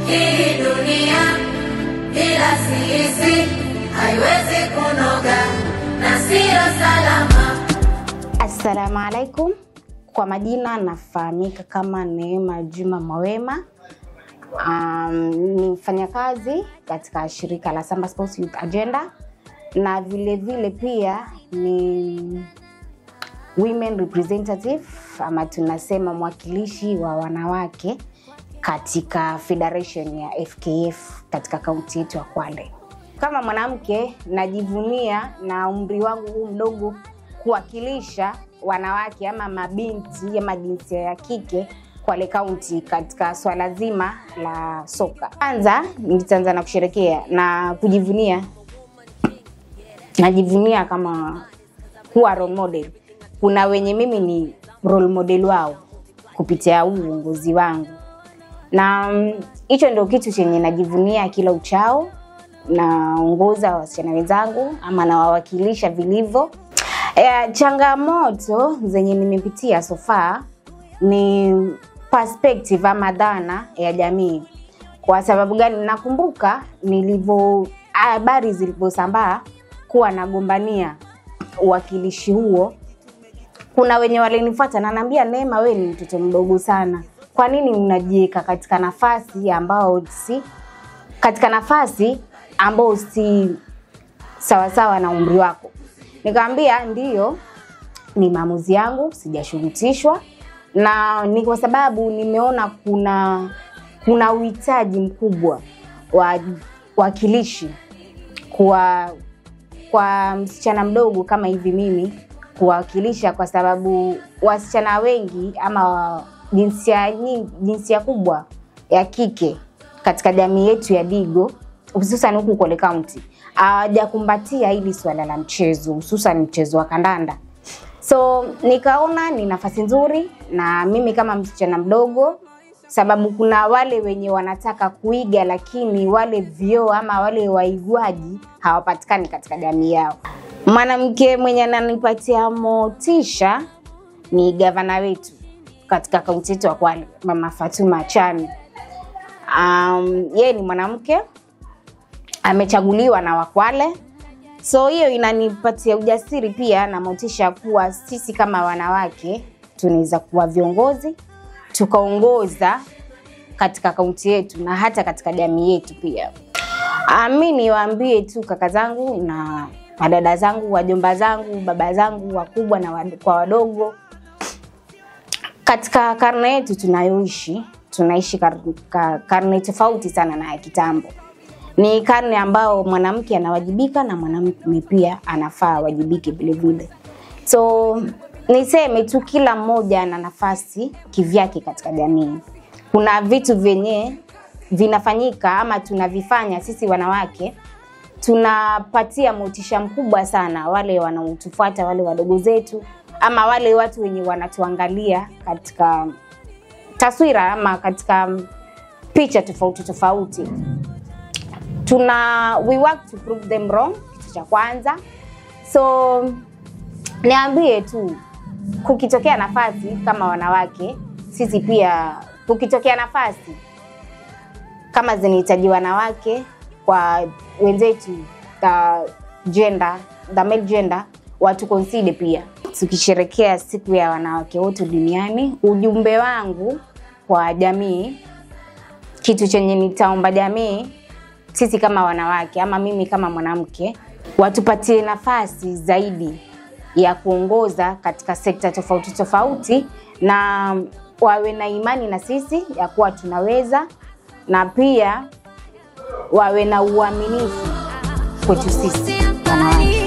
Hii dunia bila sisi haiwezi kunoga na sio salama. Assalamu alaikum. Kwa majina nafahamika kama Neema Juma Mawema. Ni mfanyakazi katika shirika la Samba Sports Youth Agenda na vile vile pia ni women representative ama tunasema mwakilishi wa wanawake katika federation ya FKF katika kaunti yetu ya Kwale. Kama mwanamke najivunia na umri wangu huu mdogo kuwakilisha wanawake ama mabinti ama jinsia ya kike Kwale County katika swala zima la soka. Kwanza nitaanza na kusherehekea na kujivunia. Najivunia kama kuwa role model. Kuna wenye mimi ni role model wao kupitia huu uongozi wangu. Na hicho ndio kitu chenye najivunia kila uchao. Naongoza wasichana wenzangu ama nawawakilisha vilivyo. Changamoto zenye nimepitia so far ni perspective ama dhana ya jamii. Kwa sababu gani? Nakumbuka nilivyo habari ziliposambaa kuwa nagombania uwakilishi huo, kuna wenye walinifuata na ananiambia, Neema, wewe ni mtoto mdogo sana, kwa nini unajiweka katika nafasi ambao si katika nafasi ambao si sawa sawa na umri wako? Nikamwambia ndio, ni maamuzi yangu, sijashurutishwa, na ni kwa sababu nimeona kuna uhitaji mkubwa wa wakilishi kwa msichana mdogo kama hivi mimi kuwakilisha, kwa sababu wasichana wengi ama jinsia kubwa ya kike katika jamii yetu ya Digo, hususan huku Kwale County, hawajakumbatia hili swala la mchezo, hususan mchezo wa kandanda. So nikaona ni nafasi nzuri na mimi kama msichana mdogo, sababu kuna wale wenye wanataka kuiga lakini wale vioo ama wale waiguaji hawapatikani katika jamii yao. Mwanamke mwenye ananipatia motisha ni gavana wetu katika kaunti yetu ya Kwale, Mama Fatuma Chani. Yeye ni mwanamke, amechaguliwa na Wakwale. So hiyo inanipatia ujasiri pia na motisha kuwa sisi kama wanawake tunaweza kuwa viongozi, tukaongoza katika kaunti yetu na hata katika jamii yetu pia. Mimi niwaambie tu kaka zangu na madada zangu, wajomba zangu, baba zangu, wakubwa na kwa wadogo, katika karne yetu tunayoishi, tunaishi karne tofauti sana na ya kitambo. Ni karne ambao mwanamke anawajibika na mwanamke pia anafaa awajibike vile vile. So niseme tu kila mmoja ana nafasi kivyake katika jamii. Kuna vitu vyenye vinafanyika ama tunavifanya sisi wanawake, tunapatia motisha mkubwa sana wale wanaotufuata, wale wadogo zetu ama wale watu wenye wanatuangalia katika taswira ama katika picha tofauti tofauti. We work to prove them wrong, kitu cha kwanza. So niambie tu, kukitokea nafasi kama wanawake, sisi pia kukitokea nafasi kama zinahitaji wanawake kwa wenzetu the male gender, watu consider pia. Tukisherehekea siku ya wanawake wote duniani, ujumbe wangu kwa jamii, kitu chenye nitaomba jamii, sisi kama wanawake ama mimi kama mwanamke, watupatie nafasi zaidi ya kuongoza katika sekta tofauti tofauti, na wawe na imani na sisi ya kuwa tunaweza, na pia wawe na uaminifu kwetu sisi wanawake.